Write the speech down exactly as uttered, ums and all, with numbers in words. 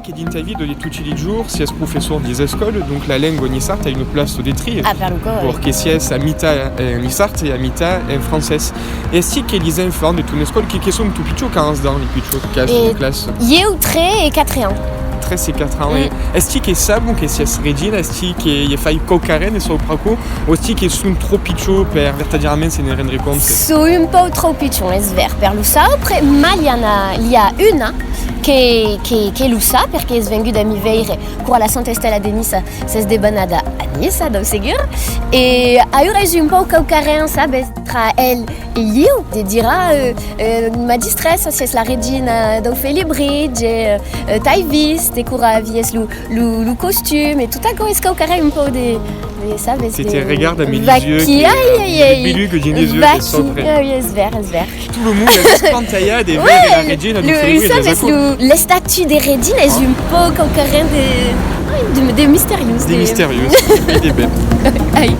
E dins ta vida de toti li jorns, siás professor dins escòla, donc la lenga niçarda a una plaça de tria. Ah, per lo còp, oui. Perque siás a mitat en niçard e a mitat en francés. E esti que lis enfants de ton escòla, que, que son tot pichons quand ans, li pichons qu'as en classa? Ieu tres e quatre ans. Tres e quatre ans. E esti que sabon que siás regina, esti que i fai quauquarren de sau pr'aquò, o esti que son tròp pichons per vertadièrament se ne rendre compte? Son un pauc tròp pichons, es ver, per lo saupre, ma li a, li a una que, que, que lo sap, perque es venguda mi veire quora la Santa Estela de Niça s'es debanada a Niça, dau segur. E aüra es un pauc quauquarren, sabes, tra el e ieu, de dire, ah, euh, euh, magistressa, siás la regina dau Felibritge, euh, euh, t'ai vist, e quora aviás lo, lo, lo costum, e tot aquò es quauquarren un pauc de, de, sabes, Te, de te regarda amb li uelhs que, ai, ai, euh, ai, li belugas dins li uelhs de saupre. Ah oui, es ver, es ver. Tot lo monde es espantalhat de veire la regina dau Felibritge, sabes, lo, l'estatu de regina es un pauc quauquarren de, ai, de, de misteriós. De misteriós, e de ben. Ai.